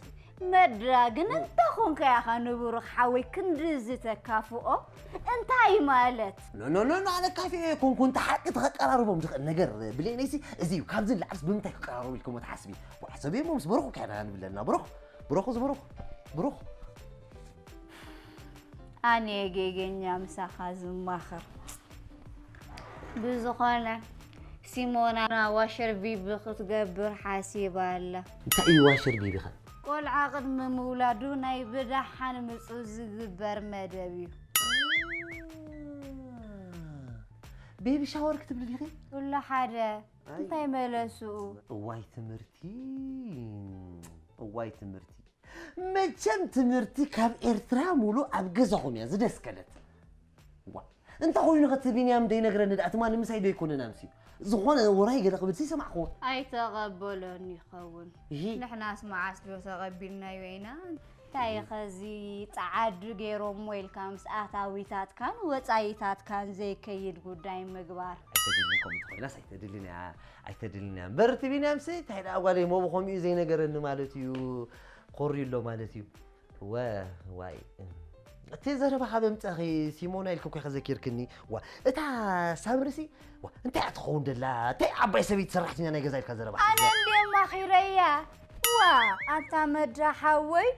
መድራ ግን እንተ ኾንካ ኢኻ ንብሩኽ ሓወይ ክንድዚ ተካፍኦ እንታይ ማለት? ኖኖኖኖ ኣነ ካፊኦ የኮንኩ እንተ ሓቂ ተኸቀራርቦም ዝኽእል ነገር ብሌነይሲ እዚ እዩ ካብዚ ንላዕልስ ብምንታይ ክቀራረቡ ኢልኩም ትሓስቢ? ዋሕሰብ እሞ ምስ ብሩኽ ከሕና ንብለና ብሩኽ ብሩኽ እዚ ብሩኽ ብሩኽ ኣነ ጌገኛ ምሳኻ ዝማኸር ብዝኾነ ሲሞና ዋሸር ቢቢ ክትገብር ሓሲባ ኣላ። እንታይ እዩ ዋሸር ቢቢ ኸ? ቆልዓ ቅድሚ ምውላዱ ናይ ብደሓን ምጹ ዝግበር መደብ እዩ። ቤቢ ሻወር ክትብሊ ዲኺ? ኩሉ ሓደ እንታይ መለስኡ? እዋይ ትምህርቲ እዋይ ትምህርቲ መቸም ትምህርቲ ካብ ኤርትራ ሙሉ ኣብ ገዛኹም እያ ዝደስከለት። ዋ እንተ ኮይኑ ኸቲ ቢንያም ደይነግረኒ ደኣ ትማሊ ምሳይ ዶ ኣይኮነን ኣምስዩ ዝኾነ ወራይ ገለ ክብል ሰማዕኹዎ። ኣይተቐበሎን ይኸውን። ንሕናስ መዓስ ዶ ተቐቢልናዮ ኢና? እንታይ ኸዚ ጸዓዱ ገይሮሞ ኢልካ ምስ ኣታዊታትካን ወጻኢታትካን ዘይከይድ ጉዳይ ምግባር። ኣይተድልን ከምኡ ተኾይናስ ኣይተድልን እያ ኣይተድልን እያ እምበር እቲ ቢንያምሲ እንታይ ደኣ ጓለይ ሞቡ ከምኡ እዩ ዘይነገረኒ ማለት እዩ ኮርዩ ኣሎ ማለት እዩ ወ ዋይ እቲ ዘረባ ካብ ኣምጻኺ ሲሞና ኢልኪ እኮ ኢኺ ዘኪርክኒ ዋ እታ ሳምሪሲ ዋ እንታይ እያ ትኸውን ደላ እንታይ ዓባይ ሰበይቲ ሰራሕተኛ ናይ ገዛ ኢልካ ዘረባ ኣነ እንድየ ማኺረያ ዋ ኣንታ መድራ ሓወይ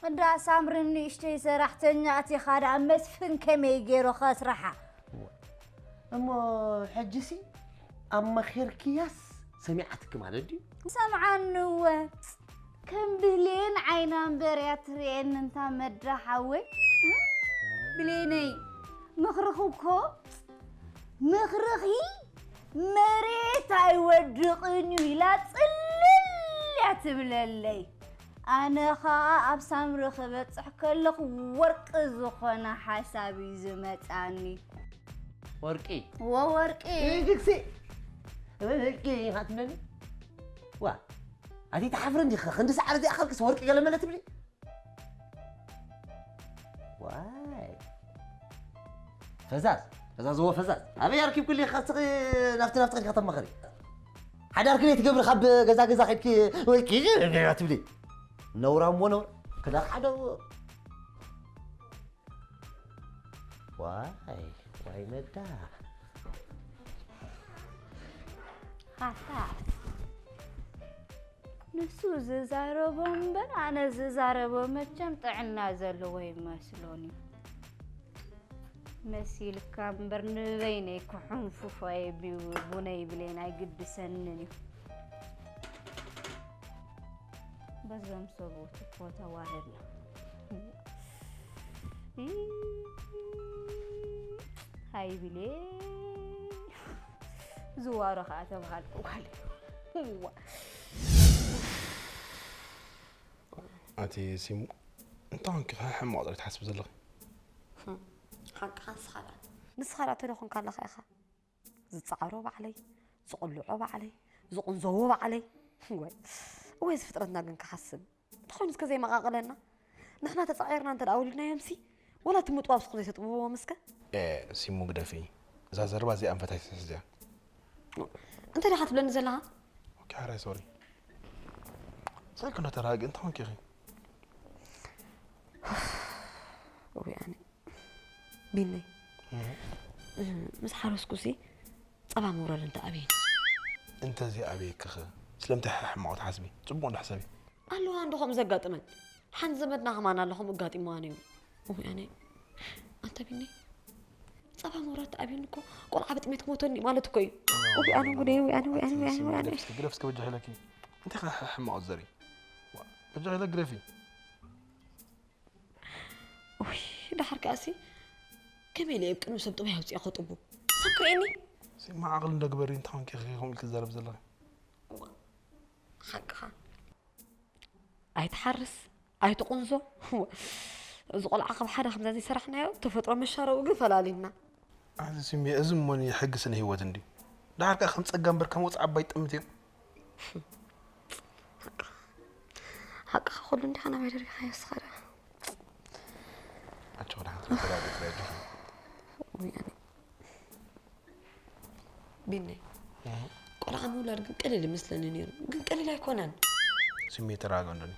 እንዳ ሳምሪ ንእሽተይ ሰራሕተኛ ኣቲኻ ደኣ መስፍን ከመይ ገይሩ ከስርሓ እሞ ሕጂሲ ኣማኺርክያስ ሰሚዓትኪ ማለት ድዩ? ሰምዓኒ እወ ከም ብሌን ዓይና እምበር እያ ትርእየኒ እንታ መድራ ሓወይ ብሌነይ ምኽርኺ እኮ ምኽርኺ መሬት ኣይወድቕን እዩ ኢላ ጽልል እያ ትብለለይ ኣነ ኸኣ ኣብ ሳምሪ ክበጽሕ ከለኹ ወርቂ ዝኾነ ሓሳብ እዩ ዝመጻኒ። ወርቂ ወወርቂ ግግሲ ወርቂ ሃትነኒ ዋ ኣቲ ተሓፍረ እንዲኻ ክንዲ ሰዓረ እዚኣ ከልክስ ወርቂ ገለ መለ ትብሊ ዋይ ፈዛዝ ፈዛዝዎ ፈዛዝ ኣበይ ኣርኪብኩ ሊኻ ስኺ ናፍቲ ናፍቲ ኸድካ ተማኸሪ ሓዳርኪ ለይ ትገብሪ ካብ ገዛ ገዛ ኸድኪ ወርቂ ትብሊ ነውራ እሞ ነውራ ክዳን ሓደ ዋይ ዋይ መዳ ሃታ ንሱ ዝዛረቦ እምበር ኣነ ዝዛረቦ መቸም ጥዕና ዘለዎ ይመስሎን እዩ መሲልካ እምበር ንበይነይ ክሕንፍፎ እየ ቡነይ ብሌን ኣይግድሰንን እዩ በዞም ሰብኡት እኮ ተዋረድና። ሃይ ብሌ ዝዋሮ ከዓ ተባሃልኩ ጓል እዋ ኣቲ ሲሙ እንታይ ኮንኪ ከ ሕማቕ ጥራይ ትሓስቢ ዘለኺ? ሓቅኻ ንስኻ ደኣ ንስኻ ደኣ ተደኾንካ ኣለኻ ኢኻ ዝፀዓሮ ባዕለይ፣ ዝቕልዖ ባዕለይ፣ ዝቕንዘዎ ባዕለይ። ወይ እወ እዚ ፍጥረትና ግን ክሓስብ እንተኾይኑ እስከ ዘይመቓቕለና ንሕና ተፃዒርና እንተ ደኣ ወሊድናዮምሲ ወላ እቲ ምጥባብ ስኹም ዘይተጥብብዎም እስከ። ኤ ሲሙ ግደፊ እዛ ዘረባ እዚኣ ኣንፈት ኣይትሕዝያ። እንታይ ዲኻ ትብለኒ ዘለኻ? ኦኬ ሓራይ ሶሪ። ስልኪ ዶ ተራጊ እንታይ ኮንኪ ኢኺ? እውይ ኣነ ቢነይ ምስ ሓረስኩሲ ጸባ ምውራድ እንተ ኣብየኒ። እንተዘይኣብየኪኸ ስለምንታይ ሕማቕ ትሓስቢ? ጽቡቕ እንዶ ሕሰቢ። ኣለዋ እንዶ ከምኡ ዘጋጥመን። ሓንቲ ዘመድና ከማን ኣላ ከምኡ ኣጋጢምዋ ነይሩ። እውይ ኣነ ኣንታ ቢነይ ጸባ ምውራድ ተኣብዩኒ እኮ ቆልዓ ብጥሜት ክሞተኒ ማለት እኮ እዩ። እውይ ኣነ ጉደይ እውይ ኣነ እውይ ኣነ እውይ ኣነ እውይ ኣነ። ግደፍ እስከ በጃ ኢለኪ። እንታይ ከ ሕማቕ ትዘሪ? በጃ ኢለ ግደፊ። ኡይ፣ ደሓር ከኣሲ ከመይ ኢለ እየ ኣብ ቅድሚ ሰብ ጥሙይ ኣውፂኣ ከጥቡ? ሰብ ክርእየኒ? ሲማ ዓቕሊ እንዶ ግበሪ፣ እንታይ ኮንኪ ኢኺ ከምኡ ኢልኪ ትዛረቢ ዘለኺ? እዋ፣ ሓቅኻ። ኣይትሓርስ፣ ኣይትቑንዞ። እዚ ቆልዓ ካብ ሓደ ከምዛ ዘይሰራሕናዮ ተፈጥሮ መሻረኡ ግን ፈላሊና። ኣዚ ስሜ እዚ እሞኒ ሕጊ ስነ ህይወት እንድዩ። ደሓር ከኣ ከም ጸጋ እምበር ከም ወጽዓ ኣባይ ጥምት እዮም። ሓቅኻ ኩሉ እንዲኻ ናባይ ደሪኻዮ እስኻ ደኣ። ኣጆኺ ደሓን ትበሊ ተረጋጊ ትረጂ። ውይ ኣነ ቢነይ፣ ቆልዓ ምውላድ ግን ቀሊል ይመስለኒ ነይሩ፣ ግን ቀሊል ኣይኮነን። ስሜ ተረጋጊ እንዶኒ።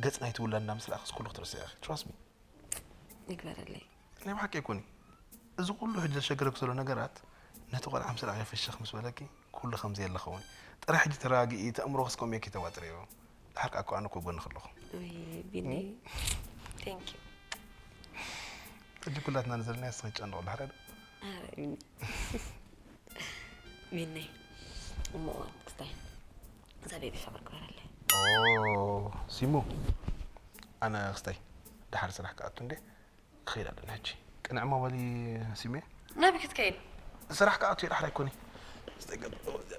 ገጽ ናይቲ ውላድ እንዳመሰልኣኽስ ኩሉ ክትርስዒ ኢኺ። Trust me። ይግበረለይ። ናይ ብሓቂ ኣይኮን እዩ። እዚ ኩሉ ሕጂ ዘሸግረክ ዘሎ ነገራት ነቲ ቆልዓ ምስ ረኣዮ ፍሽኽ ምስ በለኪ ኩሉ ከም ዘየለ ክኸውን እዩ። ጥራይ ሕጂ ተረጋጊኢ፣ እቲ ኣእምሮኽስ ከምኡ እየ ከይተዋጥርዮ። ድሓር ከኣ እኮ ኣነ እኮ ጎንኺ ኣለኹ። ውይ ቢኒ፣ thank you። ሕጂ ኩላትና ንዘለና ንስኺ ትጨነቑ ኣለኺ ዶ? ኣረ ቢኒ። ቢኒ። እሞ ክስታይ። እዛ ቤቢ ሻወር ግበረለይ። ኦ ሲሙ፣ ኣነ ክስታይ ደሓር ስራሕ ክኣቱ እንዴ? ክኸይድ ኣለኒ ሕጂ። ቅንዕ እሞ በሊ ሲሜ። ናበይ ክትከይድ? ስራሕ ክኣቱ እየ፣ ዳሕራይ ኮኒ።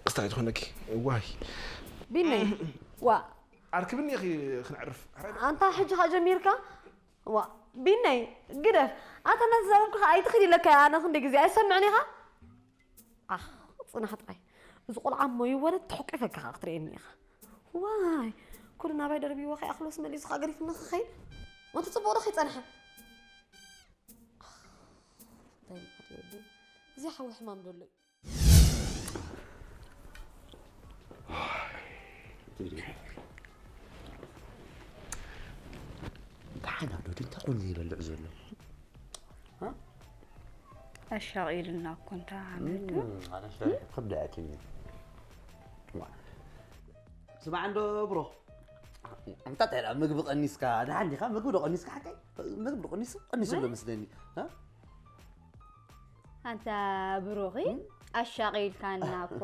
ክስታይ ትኾነኪ። ዋይ። ቢነይ፣ ዋ። ኣርክብኒ ኢኺ፣ ክነዕርፍ። ኣንታ ሕጂ ኸኣ ጀሚርካ? ዋ፣ ቢነይ፣ ግደፍ። ኣታ እናተዛረብኩ ኸኣ ኣይትኽድ ኢለካ እየ፣ ኣነ ክንደይ ግዜ ኣይሰምዕን ኢኻ? ኣኽ፣ ጽናሕ ጥራይ። እዚ ቆልዓ እሞ ይወለድ ተሕቂፈካ ኸኣ ክትርእየኒ ኢኻ። ዋይ፣ ኩሉ ናባይ ደርቢዎ ከይኣኽሎስ መሊሱ ኸኣ ገዲፉኒ ክኸይድ? ወንቲ ጽቡቕ ዶ ከይጸንሐ? እንታይ ኢልካ ትወዲ? እዚ ሓዊ ሕማም ደሎ እዩ። ደሓን ኣሎ ድዩ? እንታይ ኮይኑ ዘይበልዕ ዘሎ? እ? ኣሻቒልና እኮ እንታ ዓመት። እም፣ ኣነ ሸሪሐ ከብዳ እያ ትብለኒ። ዋ። ስማዕ እንዶ ብሮ፣ እንታይ እንታይ ደኣ ምግቢ ቀኒስካ? ደሓን ዲኻ? ምግቢ ዶ ቀኒስካ ሓቀይ? ምግቢ ዶ ቀኒሱ? ቀኒሱ ኣሎ ወይ? መስለኒ። እ? ኣንታ ብሩኺ፣ እም? ኣሻቒልካና እኮ።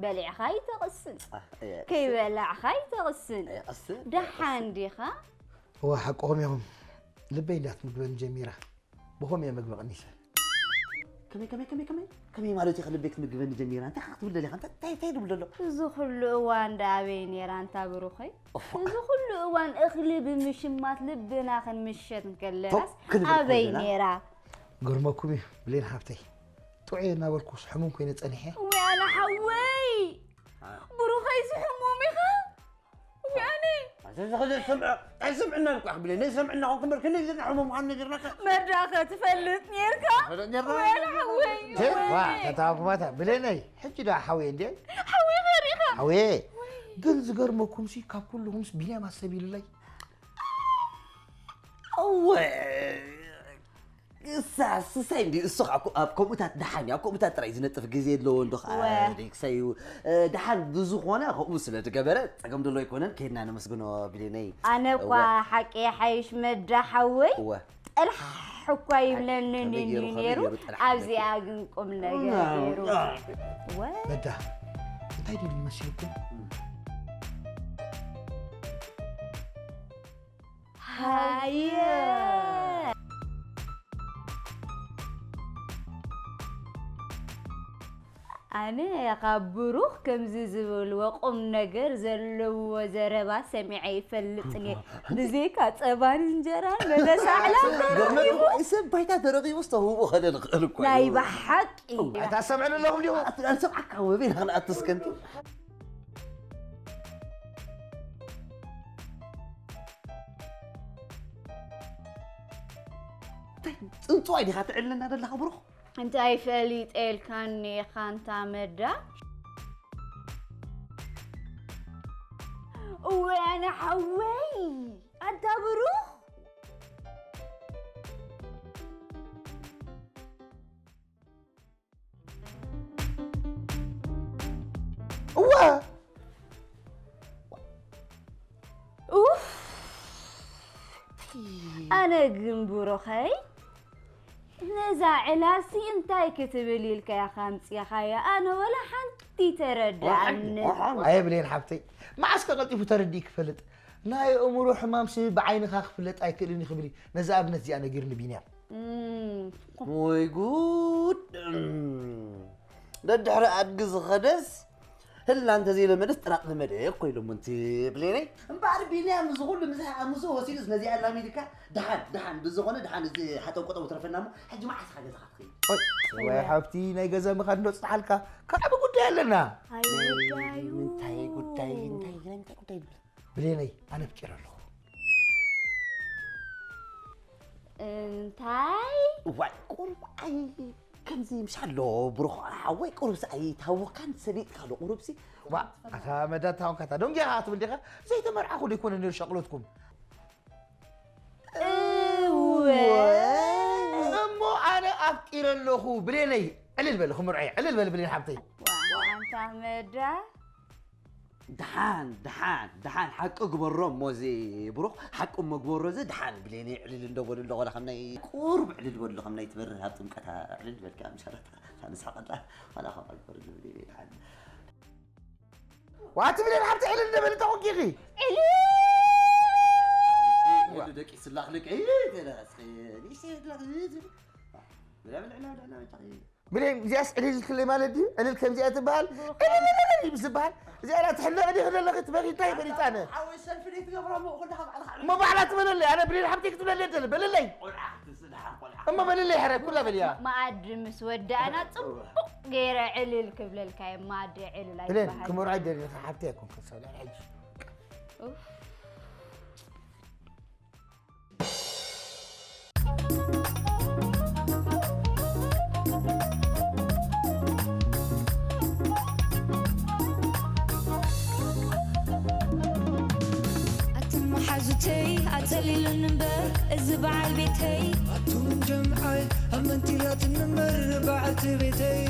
በሊዕኻ ኣይተቕስን። አ፣ እየ። ከይበላዕኻ ኣይተቕስን። እየ፣ ቅስን። ደሓን ዲኻ? እዋ፣ ሓቅኹም ኢኹም። ልበይ እንዳትምግበኒ ጀሚራ። ብኸምኡ እየ ምግቢ ቀኒሰ። ከመይ፣ ከመይ፣ ከመይ፣ ከመይ? ከመይ ማለት እዩ ልበይ ክትምግበኒ ጀሚራ? እንታይ ክትብል ደሊኻ? እንታይ፣ እንታይ፣ እንታይ ድብል ደሎ? እዚ ኩሉ እዋን ደኣ ኣበይ ነይራ ኣንታ ብሩኸይ? ኦፍ። እዚ ኩሉ እዋን እኽሊ ብምሽማት ልብና ክንምሸት እንከለናስ ቶክ ክንብል ኣበይ ከለና? ነይራ? ገርመኩም እዩ፣ ብሌን ሓብተይ። ጥዑየ እናበልኩስ ሕሙም ኮይነ ጸኒሐ። ወይ ኣነ ሓወይ! አ። ብሩኸይ ዝሕሙም ኢኻ? ወይ ኣነ! ኣንተ ዝኸደ ሰምዐ፣ ኣይሰምዕናን እኮ ክብለኒ፣ ሰምዕና ኮንኩ እምበር፣ ክንደይ ግዜ ሕሙም ምዃኑ ነጊርናካ። መርዳእካ ትፈልጥ ኔርካ? ትፈልጥ ኔርና? ወይ ኣነ ሓወይ! ቴ፣ ዋ፣ ወይ! ተታኩማታ፣ ብሌነይ፣ ሕጂ ደኣ ሓወየ እንዴ? ሓወይ ኸሪኻ? ሓወየ! ወይ! ግን ዝገርመኩምሲ፣ ካብ ኩልኹምስ ቢንያም ኣሰቢሉለይ። እወ፣ እሳ፣ ስሳይ እንዲ፣ እሱ ኸዓ እኮ ኣብ ከምኡታት ደሓን እዩ፣ ኣብ ከምኡታት ጥራይ ዝነጥፍ ግዜ ኣለዎ እንዶ ኸዓ ወ። ደይክሳይ እዩ። እ፣ ደሓን ብዝኾነ ከምኡ ስለ ዝገበረ ጸገም ደሎ ኣይኮነን፣ ከይድና ነመስግኖ ብሌነይ። ኣነ እኳ እወ። ሓቂ ይሓይሽ መዳ ሓወይ፣ እወ። ጠልሕ እኳ ይብለኒ ከመይ ገይሩ፣ እንድዩ ከመይ ነይሩ፣ ገይሩ ጠልሕ ኣብዚኣ ይብለኒ? ግን ቁም ነገር እም፣ ገይሩ። እም። ወ። መዳ፣ እንታይ ድዩ መሲልኩም? እም። ሃየ! ኣነ ካብ ብሩኽ ከምዚ ዝበልዎ ቁም ነገር ዘለዎ ዘረባ ሰሚዐ ይፈልጥን እየ። ብዘይካ ጸባን እንጀራን መበሳዕላ ተረኺቡ። ገርመት ሰብ ባይታ ተረኺቡ ዝተውህቦ ኸደ ንኽእል እኮ ናይ እዩ። ብሓቂ። ኣይታ ሰምዕን ኣለኹም ዲኹም? ኣት-፣ ኣንሰምዓካ ወበይ ንኽንኣቱ እስከ እንት። እንታይ ጽንጽዋይ ዲኻ ትዕልለና ዘለኻ ብሩኽ? እንታይ ፈሊጠ ኢልካኒ ኢኻ ኣንታ መዳ? እወ ኣነ ሓወይ ኣንታ ብሩኽ። እወ! ኡፍ! ኣነ ግን ብሩኸይ፣ ነዛ ዕላልሲ እንታይ ክትብል ኢልካ ኢኻ ኣምጺኻያ? ኣነ ወላ ሓንቲ ተረድኣኒ። ኣየ ብሌን ሓብተይ፣ መዓስ ከ ቀልጢፉ ተረዲኡ ክፈልጥ? ናይ ኣእምሮ ሕማምሲ ብዓይንኻ ክፍለጥ ኣይክእልን እዩ ክብል እዩ። ነዛ ኣብነት እዚኣ ነጊሩኒ ቢንያም። እም። ወይ ጉድ! እም። ደድሕሪ ኣድጊ ዝኸደስ እላ እንተዘይለመደስ ጥራጥ ለመደ እኮ ኢሎሞ፣ እንቲ ብሌነይ። እምበኣር ቢንያም፣ እዚ ኩሉ ምሳሕ ኣምሱ ወሲዱስ ነዚኣ ኣላሚድካ? ደሓን፣ ደሓን፣ ብዝኾነ ደሓን፣ እዚ ሓጠው ቆጠው ትረፈና እሞ፣ ሕጂ መዓስ ኢኻ ገዛኻ ትኸይድ? ኦይ፣ ወይ ሓብቲ፣ ናይ ገዛ ምኻድ እንዶ ጽንሓልካ፣ ካብ ዓቢ ጉዳይ ኣለና። ኣይ፣ ጉዳዩ። ምንታይ ጉዳይ፣ እንታይ፣ ናይ ምንታይ ጉዳይ? ብሌነይ፣ ኣነ ኣፍቂረ ኣለኹ። እንታይ? እዋይ፣ ቁሩብ ኣይ፣ ከምዚ ምሽ ኣሎ፣ ብሩኽ ሓወይ፣ ቁሩብሲ ኣይታወካን፣ ሰሊጥካ ዶ ቁሩብሲ? ዋ፣ ኣታ መዳታ ኾንካ፣ ኣታ ደንጊኻ ትብል ዲኻ? ዘይተመርዓኹ ዶ ይኮነ ነይሩ ሸቕሎትኩም? እወ። እሞ ኣነ ኣፍቂረ ኣለኹ፣ ብሌነይ፣ ዕልል በል፣ ክምርዖ እየ፣ ዕልል በል፣ ብሌን ሓብተይ። ዋ፣ ኣንታ መዳ። ደሓን፣ ደሓን፣ ደሓን፣ ሓቂ ግበሮ እሞ፣ እዚ ብሩኽ፣ ሓቂ እሞ ግበሮ፣ እዚ ደሓን፣ ብሌነይ፣ ዕልል እንዶ በሉ ኣለኹ፣ ወላ ከም ናይ ቁሩብ ዕልል በሉ፣ ከም ናይ ትበርህ ኣብ ጥምቀታ ዕልል በልካ፣ ምሻላት፣ ንስሓቐላ፣ ዋላ ከምኣ ግበሩ፣ ብሌነይ፣ ደሓን። ዋቲ ብሌን ሓብቲ ዕልል እንዶ በሊ ተኾንኪ ኢኺ። ዕልል! ወዲ ደቂ ስላኽ ልክ፣ እይ፣ ተለ፣ እስኺ፣ ንእሽተይ ስላኽ፣ እይ፣ ብላ፣ ብላ፣ ብላ፣ ብላ፣ ብላ፣ ብላ፣ ብላ። ብሌን፣ እዚኣስ ዕልል ኢልክለይ ማለት ድዩ? ዕልል ከምዚኣ ትበሃል? ብሩኽ። ዕልል፣ ዕልል፣ ዕልል ምስ ዝበሃል፣ እዚኣ ላ ትሕነቕ ዲኺ ዘለኺ? ትበኺ፣ እንታይ በሊፀ ኣነ? ሓወይ፣ ሰልፊ ደይ ትገብሮ፣ እሞ፣ ኩሉ ካብ ባዕልኻ ዕልል። እሞ ባዕላ ትበለለይ፣ ኣነ ብሌን ሓብተይ ክትብለለይ ደለ፣ በለለይ። ቆልዓ ክትስድሓ፣ ቆልዓ። እሞ በለለይ፣ ሕራይ፣ ኩላ በልያ። መኣዲ ምስ ወዳእና፣ ጽቡቕ ገይረ ዕልል ክብለልካ እየ፣ መኣዲ ዕልል ብሌን፣ ኣይበሃል። ክመርዖ ኣይደልን፣ ሓብተይ ኣይኮንክን፣ ሰው ልዕሊ ሕጂ። ኡፍ። ኣቱም መሓዙተይ ኣጸሊሉኒ እምበር እዚ በዓል ቤተይ። ኣቱም ጀምዓይ ኣመንቲላትኒ እምበር በዓልቲ ቤተይ።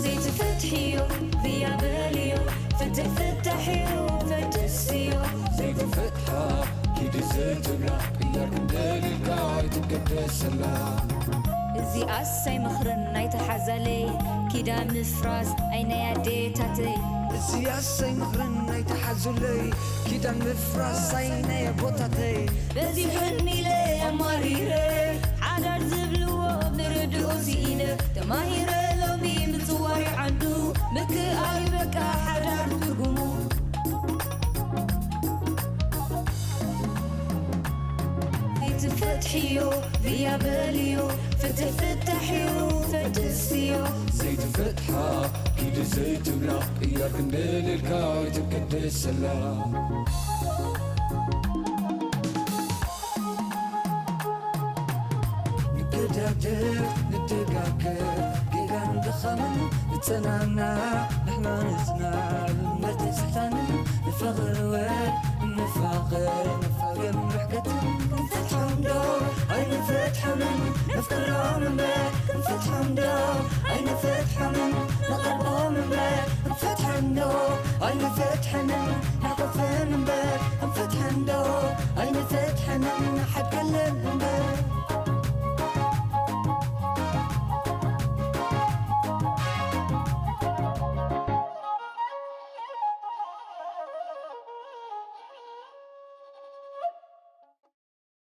ዘይትፈትሕዮ ብያ በልዮ፣ ፍትሕ ፍታሕዮ ፈደስዮ። ዘይትፈትሓ ኪዲ ዘይትብላ፣ ቅያር ክንደልልካ ኣይትገደሰላ። እዚኣስ ኣይመኽርን ናይ ተሓዛለይ፣ ኪዳን ምፍራስ ኣይ ናይ ኣዴታተይ። እዚኣስ ኣይመኽርን ናይ ተሓዙለይ፣ ኪዳን ምፍራስ ኣይ ናይ ኣቦታተይ። በዚሑኒ ኢለ ኣማሪረ፣ ሓዳር ዝብልዎ ምርድኡ ስኢነ፣ ተማሂረ ሎሚ ምጽዋር ዓዱ፣ ምክኣል በቃ ሓዳር ትርጉሙ። ዘይትፈትሕዮ ብያ በልዮ፣ ፍትሕ ፍታሕዮ ፈደስዮ። ዘይትፈትሓ ኪዲ ዘይትብላ፣ ቅያር ክንደልልካ ኣይትገደሰላ። ንገዳደፍ ንደጋገፍ፣ ጌጋን ድኻምን ንጸናናዕ፣ ንሕና ንጽናዕ፣ እምነት ንስሕታንን ንፋቐር ወ ንፋቐር። ገም ምሕከትን ክንፈትሖም ዶ ኣይንፈትሖምን? ነፍቅሮም እምበር ክንፈትሖም ዶ ኣይንፈትሖምን? ንቐርቦም እምበር ክንፈትሖም ዶ ኣይንፈትሖምን? ንሓቆፍን እምበር ክንፈትሖም ዶ ኣይንፈትሖምን? ንሓድገለን እምበር